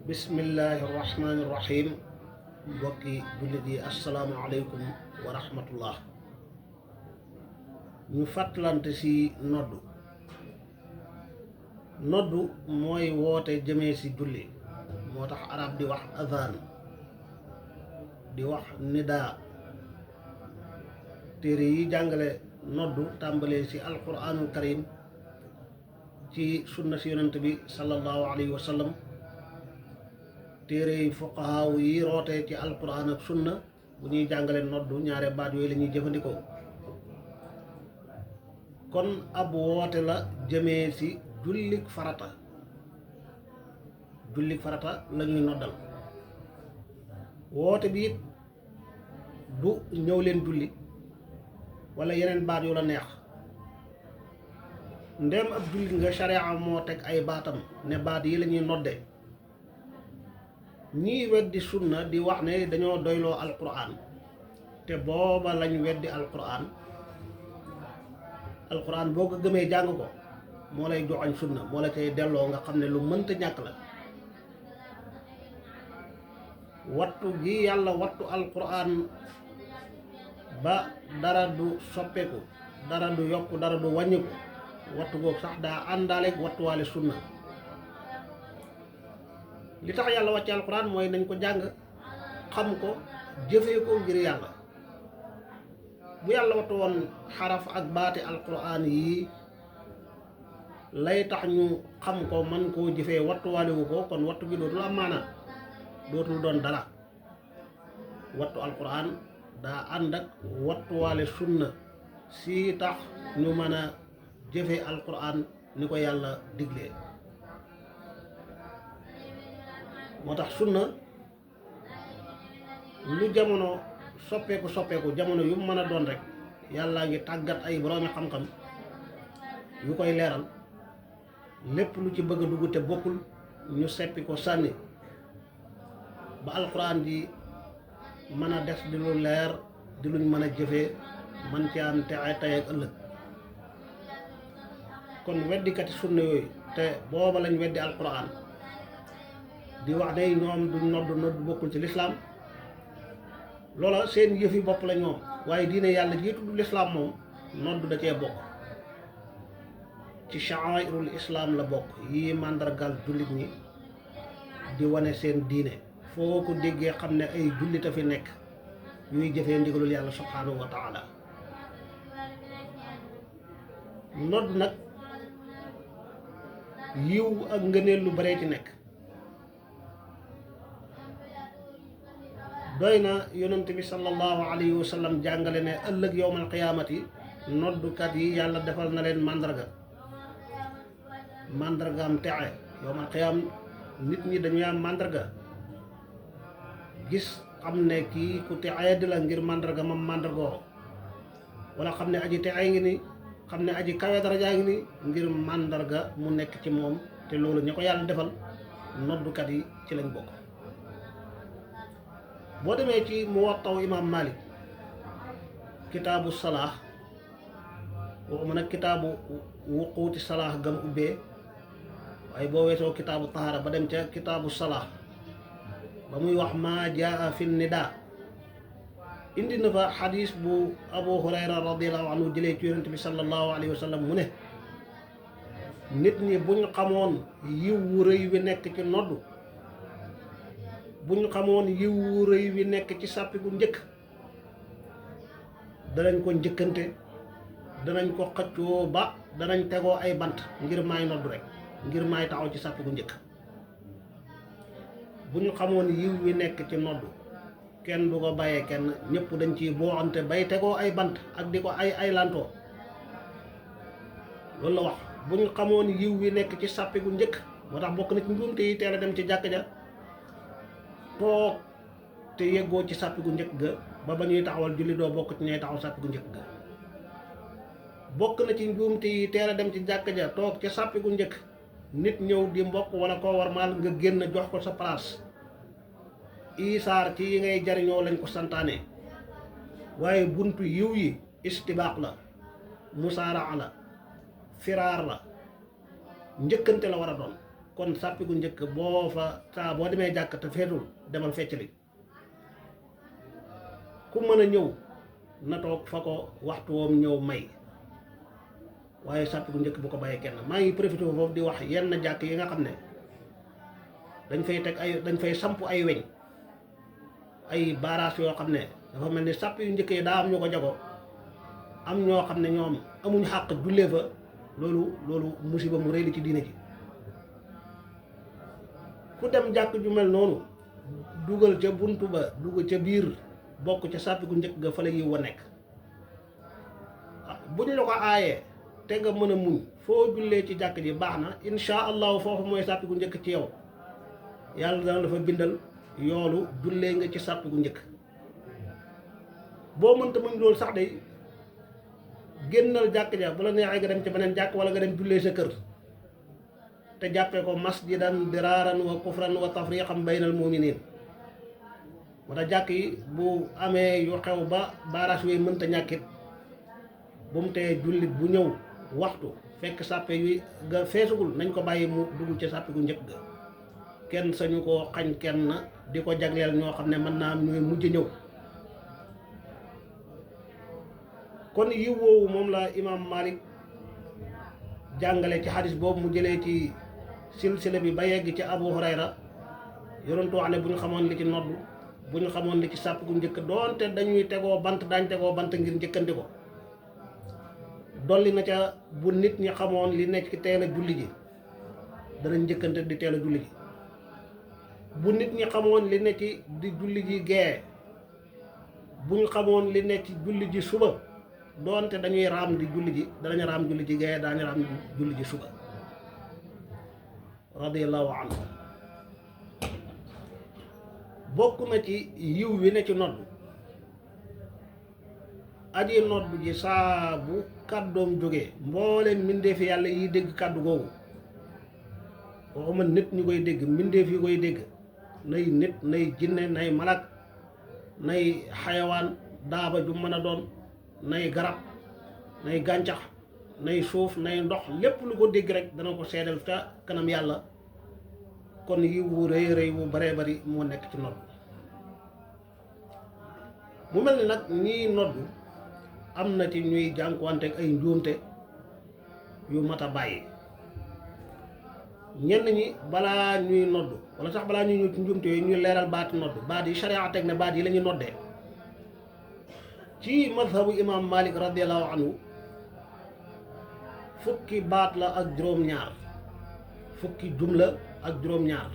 bismillahi rahmaani rahim mbokki jullit yi assalaamu aleykum wa rahmatullah. ñu fàttalante ci noddu mooy woote jëmee ci julli. moo tax arab di wax adhan, di wax nidaa. téere yi jàngale noddu tàmbalee ci alquranul karim, ci sunna si yonent bi sallallahu alayhi wa sallam, téere yi fuqahaaw yi rootee ci alquran ak sunna bu ñuy jàngale noddu ñaare baat yooyu la ñuy jëfandikoo. kon ab woote la jëmee ci jullik farata la ñuy noddal. woote bi it du ñëw leen julli wala yeneen baat yu la neex. ndéem ab jullit nga sharia moo teg ay baatam ne baat yi la ñuy nodde. ñii weddi sunna di wax ne dañoo doyloo alquran te booba lañ weddi alquran boo ko gëmee jàng ko moo lay joxañ sunna, moo la cay delloo nga xam ne lu mënta ñàkk la. wattu gi yàlla wattu alquran ba dara du soppeeku, dara du yokk, dara du wàññiku, wattu googu sax daa àndaaleeg wattuwaale sunna. li tax yàlla wàcce alquran mooy nañ ko jàng, xam ko, jëfee ko ngir yàlla. bu yàlla wattu woon xaraf ak baati alquran yi lay tax ñu xam ko man koo jëfee wattuwaalewu ko, kon wattu gi dootul am maana, dootul doon dara. wattu alquran daa ànd ak wattuwaale sunna si tax ñu mën a jëfee alquran ni ko yàlla diglee. moo tax sunna lu jamono soppeeku jamono yu mën a doon rek yàllaa ngi tàggat ay boroomi xam-xam yu koy leeral. lépp lu ci bëgg a dugg te bokkul ñu seppi ko sànni ba alquran ji mën a des di lu leer, di luñ mën a jëfee, man ci am te ay tey ak ëllëg. kon weddikati sunna yooyu te booba lañ weddi alquran di wax ne ñoom duñ nodd bokkul ci lislaam, loola seen yëfi bopp la ñoom. waaye diine yàlla ji tudd lislaam moom nodd da cee bokk, ci sha'airul islaam la bokk, yi màndargal jullit ñi di wane seen diine. foo ko déggee xam ne ay jullit a fi nekk yuy jëfee ndigalul yàlla subhanahu wa taala. nodd nag yiw ak ngëneel lu bare ci nekk. doy na yonent bi sallallahu alayhi wa sallam jàngale ne ëllëg yowmal qiyaamati noddukat yi yàlla defal na leen màndargaam texe. yowmal qiyaam nit ñi dañuy am màndarga, gis xam ne kii ku texe di la ngir màndarga mam màndargoo, wala xam ne aji texe ngi ni, xam ne aji kawe darajaa ngi ni ngir màndarga mu nekk ci moom. te loolu ñi ko yàlla defal noddukat yi ci lañ bokk. boo demee ci muwattaw imam Malik kitaabu salaax, waxuma nag kitaabu wuquuti salaax gam ubbee, waaye boo weesoo kitaabu tahaara ba dem ca kitaabu salaax ba muy wax maa jaa fi nidaa, indi na fa xadis bu Abu Hurayra radiallahu anhu jëlee ci yonent bi sallallahu alayhi wa sallam mu ne nit ñi buñ xamoon yiw wu rëy wi nekk ci noddu, buñ xamoon yiw wu rëy wi nekk ci sàppi gu njëkk, danañ ko njëkkante, danañ ko xëccoo ba danañ tegoo ay bant ngir maay noddu rek, ngir maay taxaw ci sàppi gu njëkk. bu ñu xamoon yiw wi nekk ci noddu kenn du ko bàyyee kenn, ñëpp dañ ci booxante bay tegoo ay bant ak di ko ay lantoo. loolu la wax, bu ñu xamoon yiw wi nekk ci sàppi gu njëkk. moo tax bokk na ci njuumte yi teel a dem ci jàkk ja toog te yeggoo ci sàppi gu njëkk ga ba ñuy taxawal julli doo bokk ci ñuy taxaw sàppi gu njëkk ga. bokk na ci njuumte yi teel a dem ci jàkk ja toog ca sàppi gu njëkk, nit ñëw di mbokk wala koo war maal nga génn jox ko sa place. isaar ci yi ngay jariñoo lañ ko santaane, waaye buntu yiw yi istibaax la, musaaraa la, firaar la, njëkkante la war a doon. kon sàppi gu njëkk boo fa saa boo demee jàkk te feetul demal fecc li ku mën a ñëw na toog fa ko waxtu woom ñëw may waaye sàppi gu njëkk bu ko bàyyee kenn. maa ngi profité foofu di wax yenn jàkk yi nga xam ne dañ fay teg ay dañ fay samp ay weñ ay baaraas yoo xam ne dafa mel ni sàpp yu njëkk yi daa am ñu ko jago am ñoo xam ne ñoom amuñ xàq jullee fa loolu musiba mu rëy li ci diine ji. ku dem jàkk ju mel noonu dugal ca buntu ba dugg ca biir bokk ca sàppi gu njëkk ga fa la yiw wa nekk. buñ la ko aayee te nga mën a muñ foo jullee ci jàkk ji baax na insha allahu foofu mooy sàppi gu njëkk ci yow yàlla dana dafa bindal yoolu jullee nga ci sàppi gu njëkk. boo mënta muñ loolu sax day génnal jàkk ja bu la neexee nga dem ci beneen jàkk wala nga dem jullee sa kër te jàppee ko masjidan diraaran wa kufran wa tafriqan baynal muminin. moo tax jàkk yi bu amee yu xew ba baaraas yooyu mënta ñàkkit bu mu tee jullit bu ñëw waxtu fekk sàppe yu ga feesugul nañ ko bàyyi mu dugg ci sàppe gu njëkk ga. kenn sañu koo xañ kenn di ko jagleel ñoo xam ne mën naa am ñooy mujj ñëw. kon yiw woowu moom la imam Malik jàngale ci xadis boobu mu jëlee ci silsila bi ba yegg ci Abu Hurayra yonentu wax ne bu ñu xamoon li ci noddu bu ñu xamoon li ci sàpp gu njëkk doonte dañuy tegoo bant daañ tegoo bant ngir njëkkandi ko. dolli na ca bu nit ñi xamoon li nekk ci teel a julli ji danañ njëkkante di teel a julli ji. bu nit ñi xamoon li nekk ci di julli ji gee bu ñu xamoon li nekk ci julli ji suba doonte dañuy raam di julli ji danañ raam julli ji gee daañu raam julli ji suba radiyallahu anhu. bokk na ci yiw wi ne ci nodd aji nodd ji saa bu kàddoom jógee mbooleem mbindeef yàlla yi dégg kàddu googu waxuma nit ñu koy dégg mbindeef yi koy dégg nay nit nay jinne nay malak nay xayawaan daaba ju mën a doon nay garab nay gàncax nay suuf nay ndox lépp lu ko dégg rek dana ko seedal ca kanam yàlla. kon yiw wu rëy rëy wu baree bari moo nekk ci nodd. mu mel ni nag ñii nodd am na ci ñuy jànkuwante ak ay njuumte yu mat a bàyyi. ñenn ñi balaa ñuy nodd wala sax balaa ñuy ñëw ci njuumte yooyu ñuy leeral baati nodd baat yi sharia teg ne baat yi la ñuy noddee. ci mazhabu imam Malik radiallahu anhu fukki baat la ak juróom-ñaar fukki jumla ak juróom-ñaar.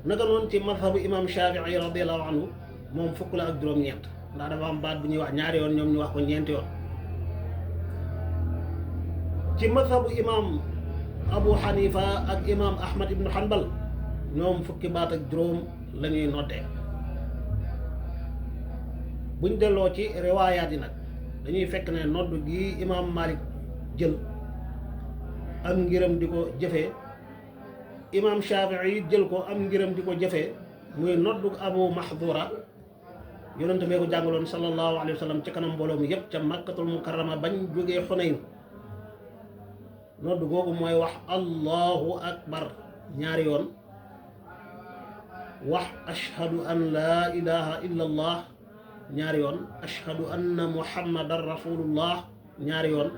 naka noonu ci mazhabu imam Shafii radiallahu anhu moom fukk la ak juróom-ñeent ndax dafa am baat bu ñuy wax ñaari yoon ñoom ñu wax ko ñeenti yoon. ci mazhabu imam Abu Hanifa ak imam Ahmad ibnu Hanbal ñoom fukki baat ak juróom la ñuy noddee. buñ delloo ci riwaayaat yi nag dañuy fekk ne nodd gi imam Malik jël am ngiram di ko jëfee imam Shafii jël ko am ngiram di ko jëfee muy noddu Abu Mahdura yonent bee ko jàngaloon sallallahu alayhi wa sallam ci kanam mbooloo mi yëpp ca Makkatul Mukarrama bañ jógee Xunayn. nodd googu mooy wax allahu akbar ñaari yoon wax ashhadu an laa ilaha illa allah ñaari yoon ashhadu anna muhammadan rasulullah ñaari yoon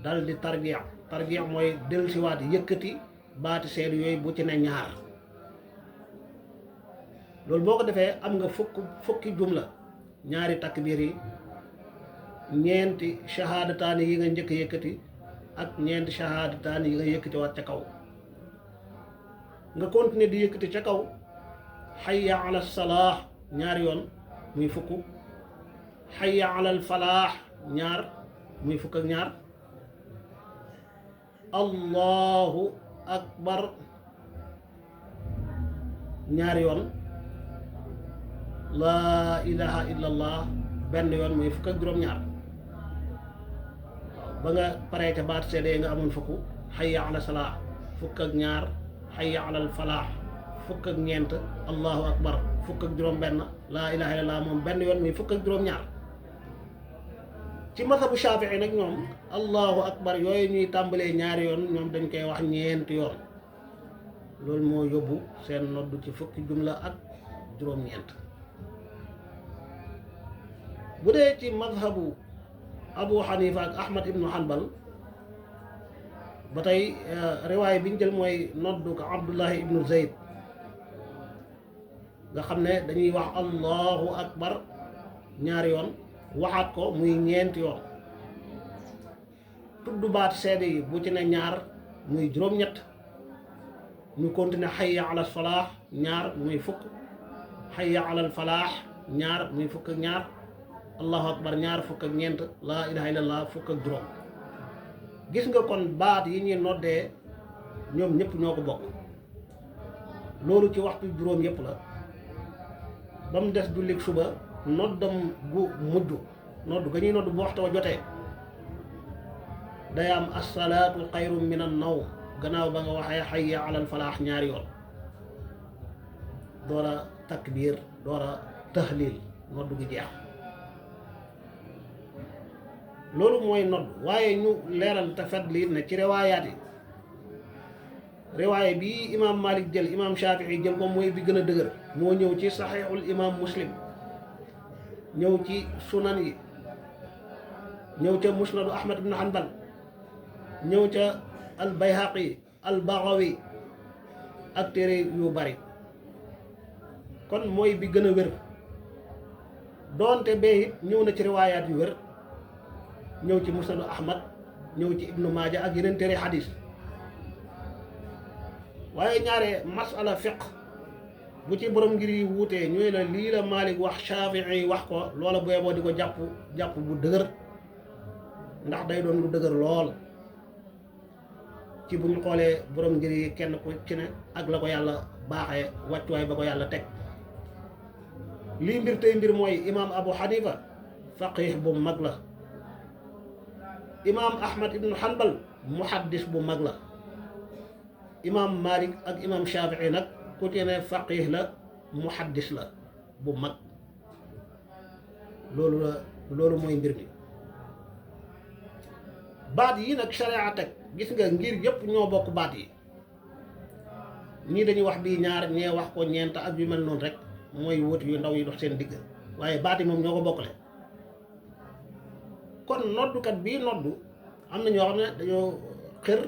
dal di tarbiya mooy dellusiwaat yëkkati baati seede yooyu bu ci ne ñaar. loolu boo ko defee am nga fukki jumla ñaari takbir yi ñeenti shahaadataani yi nga njëkk yëkkati ak ñeenti shahaadataani yi nga yëkkati waat ca kaw. nga continuer di yëkkati ca kaw hayya ala salaah ñaari yoon muy fukk hayya ala al falaax ñaar muy fukk ak ñaar allahu akbar ñaari yoon laa ilaha illa allah benn yoon muy fukk ak juróom-ñaar. ba nga paree ca baat seede nga amoon fukk hayya ala salaa fukk ak ñaar hayya ala al falaax fukk ak ñeent allahu akbar fukk ak juróom benn laa ilaha illallah moom benn yoon muy fukk ak juróom-ñaar. ci mazhabu Shaafi'i nag ñoom allahu akbar yooyu ñuy tàmbalee ñaari yoon ñoom dañ koy wax ñeenti yoon loolu moo yóbbu seen nodd ci fukki jumla ak juróom-ñeent bu dee ci mazhabu Abu Hanifa ak Ahmad ibnu Hanbal ba tey riwaay bi ñu jël mooy noddu ko Abdullahi ibnu Zayd nga xam ne dañuy wax allahu akbar ñaari yoon waxaat ko muy ñeenti yoon tudd baat seede yi bu ci ne ñaar muy juróom-ñett ñu continuer xayya ala falaax ñaar muy fukk xayya ala falaax ñaar muy fukk ak ñaar allahu akbar ñaar fukk ak ñeent laa ilaha illallah fukk ak juróom gis nga kon baat yi ñuy noddee ñoom ñëpp ñoo ko bokk loolu ci waxtu juróom yëpp la ba mu des jullik suba noddam gu mujj nodd ga ñuy nodd bu waxtu wa jotee day am assalaatu xayrun min an nawm gannaaw ba nga waxee xayya alal falaax ñaari yoon door a takbiir door a tahlil nodd gi jeex loolu mooy nodd waaye ñu leeral te fet lii ne ci riwaayaat yi riwaaya bii imaam Malik jël imaam Shafii jël ko mooy bi gën a dëgër moo ñëw ci saxiixul imaam Muslim ñëw ci sunan yi ñëw ca musnadu Ahmad ibn Hanbal ñëw ca al Bayhaqi al Baghawi ak téere yu bari kon mooy bi gën a wér doonte bee it ñëw na ci riwaayaat yu wér ñëw ci musnadu Ahmad ñëw ci ibnu Maaja ak yeneen téere xadis waaye ñaare masala fiq bu ci borom ngir yi wuutee ñooy la lii la Malik wax Shafii wax ko loola bu yeboo di ko jàpp bu dëgër ndax day doon lu dëgër lool ci bu ñu xoolee borom ngir yi kenn ku ci ne ak la ko yàlla baaxee wàccuwaay ba ko yàlla teg lii mbir tey mbir mooy imaam Abu Hanifa faqih bu mag la imaam Ahmad ibnu Hanbal muhaddis bu mag la imaam Malik ak imaam Shafii nag ku ci ne faqih la muhaddis la bu mag loolu mooy mbir mi baat yi nag sharia teg gis nga ngir yëpp ñoo bokk baat yi ñii dañuy wax bii ñaar ñee wax ko ñeent ak yu mel noonu rek mooy wóot yu ndaw yi dox seen digg waaye baat yi moom ñoo ko bokkale kon noddukat bii noddu am na ñoo xam ne dañoo xër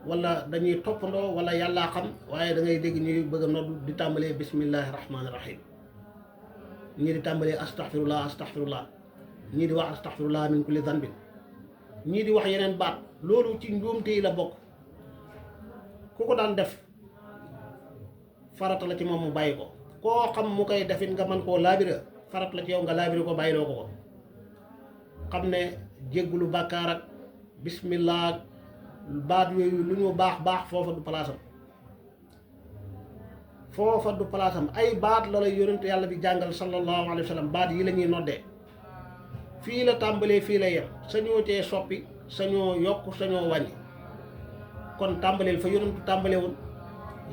wala dañuy toppandoo wala yàllaa xam waaye da ngay dégg ñuy bëgg a noddu di tàmbalee bismillahi rahmaani rahim ñii di tàmbalee astaghfirullah ñii di wax astaghfirullah min kulli zanbin ñii di wax yeneen baat loolu ci njuumte yi la bokk ku ko daan def farata la ci moom mu bàyyi ko koo xam mu koy defit nga mën koo laabira farata la ci yow nga laabira ko bàyyiloo ko xam ne jéggulu bàkkaar ak bismillah baat yooyu lu ñu baax foofa du palaasam ay baat la lay yonent yàlla bi jàngal sallallahu alayhi wa sallam baat yi la ñuy noddee fii la tàmbalee fii la yem sañoo cee soppi sañoo yokk sañoo wàññi kon tàmbaleel fa yonentu tàmbalewul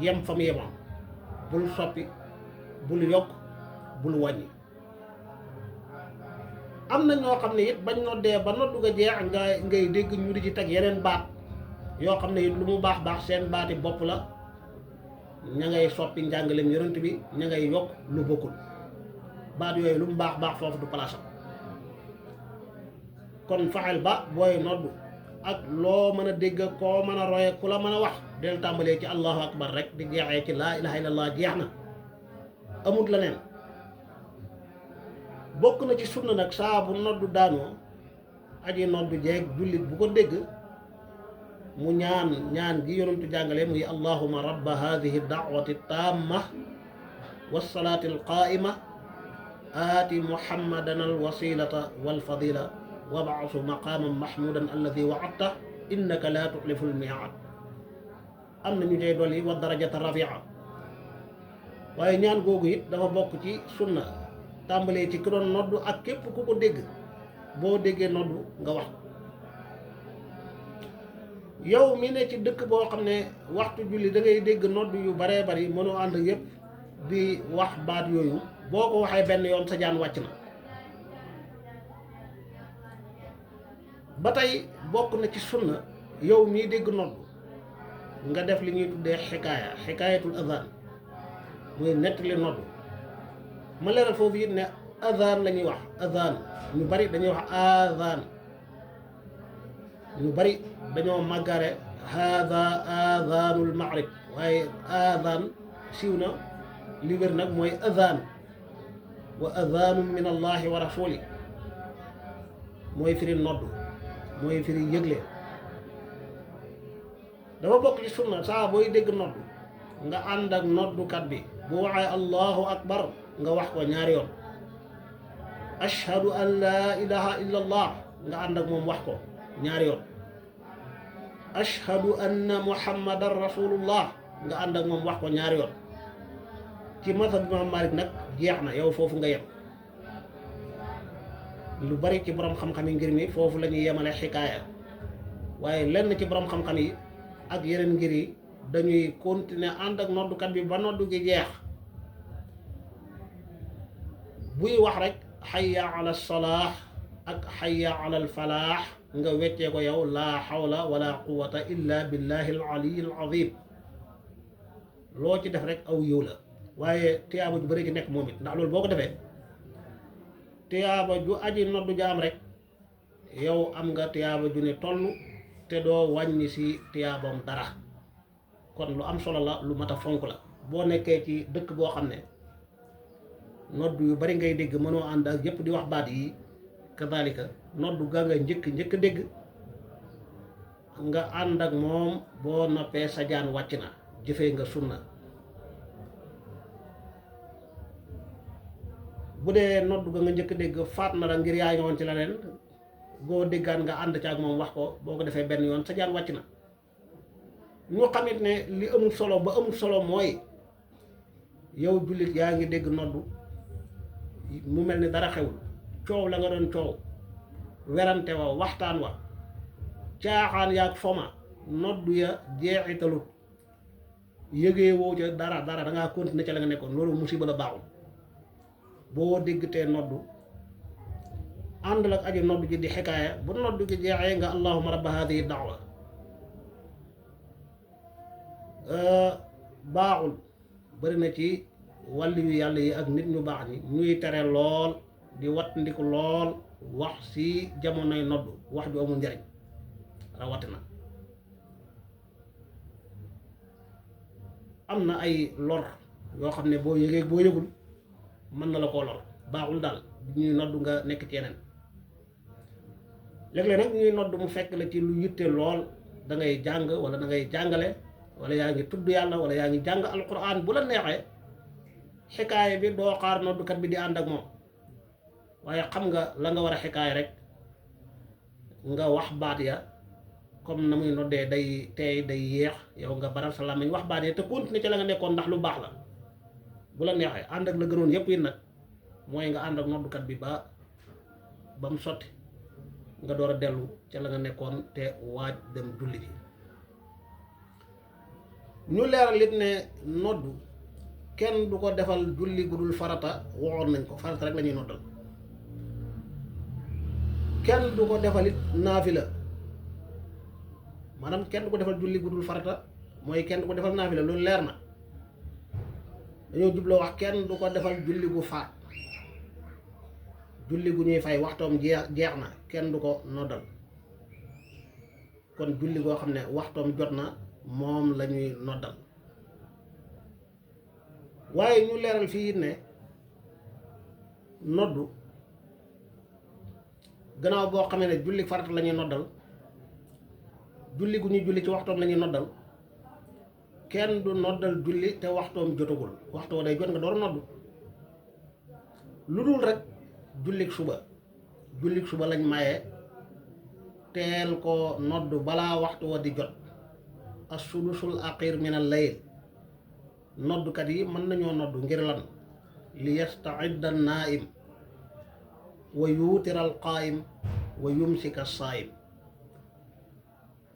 yem fa mu yemoon bul soppi bul yokk bul wàññi am na ñoo xam ne it bañ noddee ba noddu ga jeex ngay dégg ñu di ci teg yeneen baat yoo xam ne it lu mu baax seen baati bopp la ña ngay soppi njàngaleem yonent bi ña ngay yokk lu bokkul baat yooyu lu mu baax foofu du palaasam kon faxel ba booy noddu ak loo mën a dégg koo mën a roye ku la mën a wax del tàmbalee ci allahu akbar rek di jeexee ci laa ilaha illallah jeex na amut la neen bokk na ci sunna nag saa bu noddu daanoo aji noddu jeeg jullit bu ko dégg mu ñaan gi yonentu jàngale muy allahuma rabba hadihi da'wati tamma wassalaati alqaa'ima aati muhammadan alwasilata walfadila wab'asu maqaaman mahmuudan alladi wa'adta innaka laa tuxlifu almi'aad am na ñu tey dolli wa darajata rafia waaye ñaan googu it dafa bokk ci sunna tàmbalee ci ki doon noddu ak képp ku ko dégg boo déggee noddu nga wax yow mi ne ci dëkk boo xam ne waxtu julli da ngay dégg noddu yu baree bari mënoo ànd yëpp di wax baat yooyu boo ko waxee benn yoon sa jaan wàcc na ba tey bokk na ci sunna yow mii dégg nodd nga def li ñuy tuddee xikaayatul azan muy nettali nodd. ma leeral foofu it ne azan la ñuy wax azan, ñu bari dañuy wax azan, ñu bari dañoo màggare hada azanul maghrib, waaye azan siiw na, li wér nag mooy azan. wa azanun min allahi wa rasuli mooy firi nodd, mooy firi yëgle. dafa bokk ci sunna saa booy dégg nodd nga ànd ak noddukat bi bu waxee allahu akbar nga wax ko ñaari yoon. ashhadu an laa ilaha illa allah nga ànd ak moom wax ko ñaari yoon. ashhadu anna muhammadan rasulullah nga ànd ak moom wax ko ñaari yoon. ci mazhab Imam Malik nag jeex na, yow foofu nga yem. lu bari ci borom xam-xam yi ngir mi foofu la ñuy yemale xikaaya, waaye lenn ci borom xam-xam yi ak yeneen ngir yi dañuy continuer ànd ak noddukat bi ba noddu gi jeex. buy wax rek xayya ala salaax ak xayya ala al falaax nga weccee ko yow laa xawla wala quwata illa billahi al aliyi al azim. loo ci def rek aw yiw la, waaye tiyaaba ju bëri ci nekk moom it, ndax loolu boo ko defee tiyaaba ju aji noddu jaam rek yow am nga tiyaaba ju ne toll te doo wàññi si tiyaabam dara. kon lu am solo la, lu mat a fonk la. boo nekkee ci dëkk boo xam ne nodd yu bari ngay dégg mënoo ànd ak yëpp di wax baat yi, kadalika noddu gaa nga njëkk dégg nga ànd ak moom, boo noppee sa jaan wàcc na, jëfee nga sunna. bu dee noddu ga nga njëkk dégg faat na la ngir yaa ngi woon ci leneen, boo déggaan nga ànd ca ak moom wax ko, boo ko defee benn yoon sa jaan wàcc na. ñu xamit ne li amul solo ba amul solo mooy yow jullit yaa ngi dégg noddu mu mel ni dara xewul, coow la nga doon coow, werante wa, waxtaan wa, caaxaan yaag foma, noddu ya jeexitalut, yëgee woo ca dara dangaa continuer ca la nga nekkoon. loolu musiba la, baaxul. boo dégg te noddu ànd ak aji noddu ji di xikaaya, bu noddu gi jeexee nga allahumma rabba hadihi da'wa. baaxul. bari na ci wàllu yu yàlla yi ak nit ñu baax ñi ñuy tere lool di wattandiku lool wax si jamonoy noddu, wax ju amul njariñ rawatina. am na ay lor yoo xam ne boo yëgee boo yëgul mën na la koo lor. baaxul daal ñuy noddu nga nekk ci yeneen. léeg-léeg nag ñuy noddu mu fekk la ci lu yitte lool, da ngay jàng wala da ngay jàngale, wala yaa ngi tudd yàlla, wala yaa ngi jàng alquran. bu la neexee xikaaya bi doo xaar noddukat bi di ànd ak moom, waaye xam nga la nga war a xikaaya rek nga wax baat ya comme na muy noddee day teey day yéex, yow nga baral sa làmmiñ wax baat ya te continuer ci la nga nekkoon, ndax lu baax la. bu la neexee ànd ak la gënoon yëpp it nag mooy nga ànd ak noddukat bi ba mu sotti, nga door a dellu ca la nga nekkoon te waaj dem julli ji. ñu leeral it ne noddu kenn du ko defal julli gu dul farata, waxoon nañ ko, farata rek la ñuy noddal. kenn du ko defal it naafila, maanaam kenn du ko defal julli gu dul farata mooy kenn du ko defal naafila, loolu leer na. dañoo jubloo wax kenn du ko defal julli gu faat, julli gu ñuy fay waxtoom jeex na, kenn du ko noddal. kon julli goo xam ne waxtoom jot na moom la ñuy noddal. waaye ñu leeral fii ne noddu gannaaw boo xamee ne julli farata la ñuy noddal, julli gu ñuy julli ci waxtoom la ñuy noddal, kenn du noddal julli te waxtoom jotagul. waxtoo day jot nga door a noddu, lu dul rek jullik suba lañ maye teel ko noddu balaa waxtu wa di jot. as-sulusul aqir min al-layl, noddukat yi mën nañoo noddu ngir lan? li yasta'idda an-naa'im wa yuutira al-qaa'im wa yumsika as-saa'im.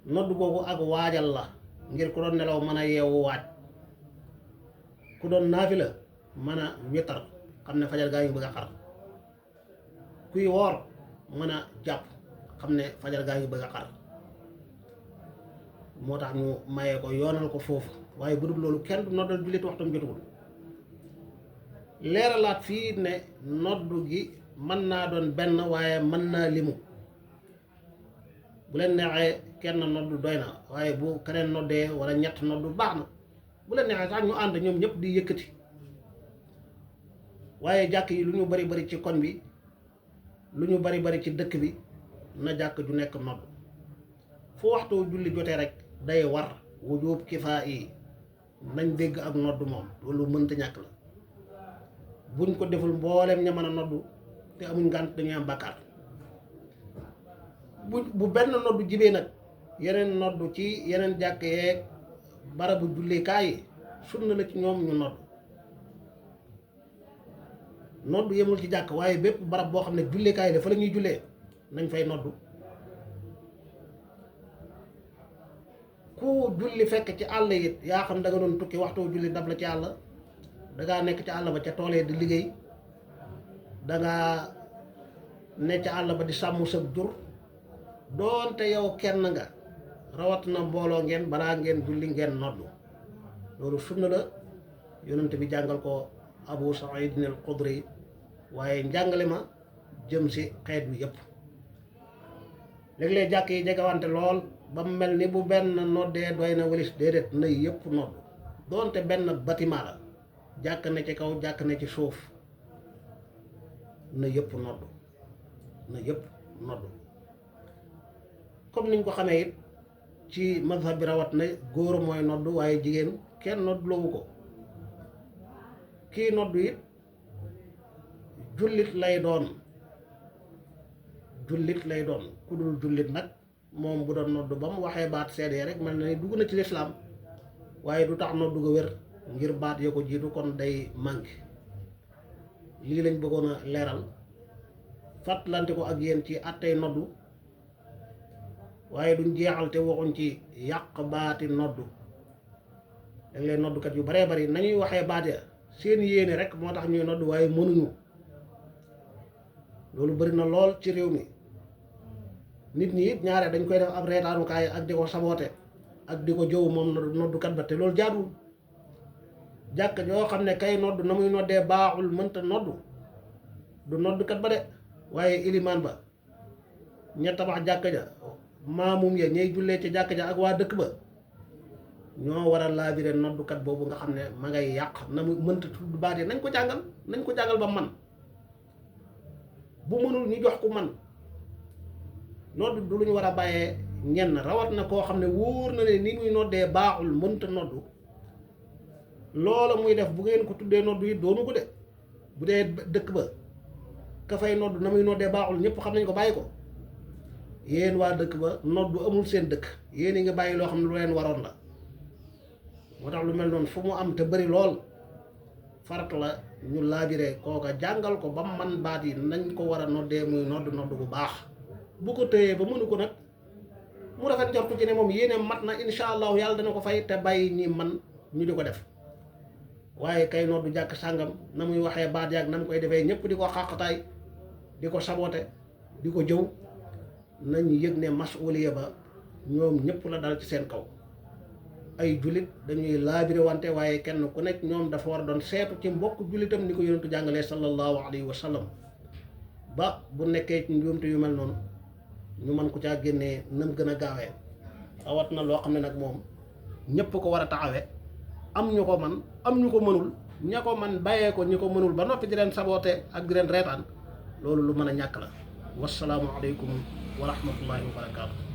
noddu boobu ak waajal la ngir ku doon nelaw mën a yeewu waaj, ku doon naafila mën a witar xam ne fajar gaa ngi bëgg a xar, kuy woor mën a jàpp xam ne fajar gaa ngi bëgg a xar moo tax ñu mayee ko yoonal ko foofu waaye bu dul loolu kenn du noddal jullit waxtam jotugul leeralaat fii ne noddu gi mën naa doon benn waaye mën naa limu bu leen neexee kenn noddu doy na waaye bu keneen noddee wala ñett noddu baax na bu leen neexee sax ñu ànd ñoom ñëpp di yëkkati waaye jàkk yi lu ñu bari bari ci koñ bi lu ñu bari bari ci dëkk bi na jàkk ju nekk nodd fu waxtu julli jotee rek day war wujub kifaa yi nañ dégg ak nodd moom loolu mënta ñàkk la buñ ko deful mbooleem ña mën a noddu te amuñ ngànt dañuy am bàkkaar bu benn noddu jibee nag yeneen noddu ci yeneen jàkk yeeg barabu jullikaay yi sunna la ci ñoom ñu noddu yemul ci jàkk waaye bépp barab boo xam ne jullikaay yi dafa la ñuy jullee nañ fay noddu ku julli fekk ci àll it yaa xam da nga doon tukki waxtu julli dab la ci àll dangaa nekk ci àll ba ca toolee di liggéey dangaa ne ca àll ba di sàmm sa jur doonte yow kenn nga rawat na mbooloo ngeen balaa ngeen julli ngeen noddu loolu sunna la yonent bi jàngal ko Abu Saïd al-Xudri waaye njàngale ma jëm si xeet bi yépp léeg-léeg jàkk yi jegewante lool ba mu mel ni bu benn noddee doy na walis déedéet na yëpp nodd doonte benn bâtiment la jàkk na ci kaw jàkk na ci suuf na yëpp nodd comme niñ ko xamee it ci mazhab bi rawat na góor mooy nodd waaye jigéen kenn nodd loowu ko kii nodd it jullit lay doon ku dul jullit nag moom bu doon nodd ba mu waxee baat seede rek mel na ni dugg na ci lislaam waaye du tax nodd ga wér ngir baat ya ko jiitu kon day manqué lii lañ bëggoon a leeral fàttalante ko ak yéen ci attey noddu waaye duñ jeexal te waxuñ ci yàq baati noddu dañ leen noddukat yu baree bari nañuy waxee baat ya seen yéene rek moo tax ñuy noddu waaye mënuñu loolu bari na lool ci réew mi nit ñi it ñaare dañ koy def ab reetaanukaay ak di ko saboote ak di ko jëw moom noddukat ba te loolu jaaduwul jàkk yoo xam ne kay nodd na muy noddee baaxul mënta noddu du noddukat ba de waaye ilimaan ba ña tabax jàkk ja maamum ya ñay jullee ci jàkk ja ak waa dëkk ba ñoo war a laabire noddukat boobu nga xam ne ma ngay yàq na mu mënta tudd baat yi nañ ko jàngal ba man bu mënul ñu jox ku man nodd du lu ñu war a bàyyee ñenn rawat na koo xam ne wóor na ne ni muy noddee baaxul mënta noddu loola muy def bu ngeen ko tuddee noddu yi doonu ko de bu dee dëkk ba ka fay noddu na muy noddee baaxul ñëpp xam nañ ko bàyyi ko yéen waa dëkk ba noddu amul seen dëkk yéen a ngi bàyyi loo xam ne lu leen waroon la moo tax lu mel noonu fu mu am te bari lool farat la ñu laabire kooka jàngal ko ba man baat yi nañ ko war a noddee muy nodd bu baax bu ko tëyee ba mënu ko nag mu rafet njortu ci ne moom yéene mat na insha allahu yàlla dana ko fay te bàyyi ñi man ñu di ko def waaye kay noddu jàkk sàngam na muy waxee baat yaag na mu koy defee ñëpp di ko xàqtaay di ko sabote di ko jëw nañ yëg ne masuuliya ba ñoom ñëpp la dal ci seen kaw ay jullit dañuy laabire wante waaye kenn ku nekk ñoom dafa war a doon seetu ci mbokk jullitam ni ko yonentu jàngalee sallallahu alayhi wa sallam ba bu nekkee ci njuumte yu mel noonu ñu mën ko caa génnee nam gën a gaawee awat na loo xam ne nag moom ñëpp ko war a taxawee am ñu ko man am ñu ko mënul ña ko man bàyyee ko ñi ko mënul ba noppi di leen saboote ak di leen reetaan loolu lu mën a ñàkk la wasalaamu aleykum wa rahmatullahi wa barakaatu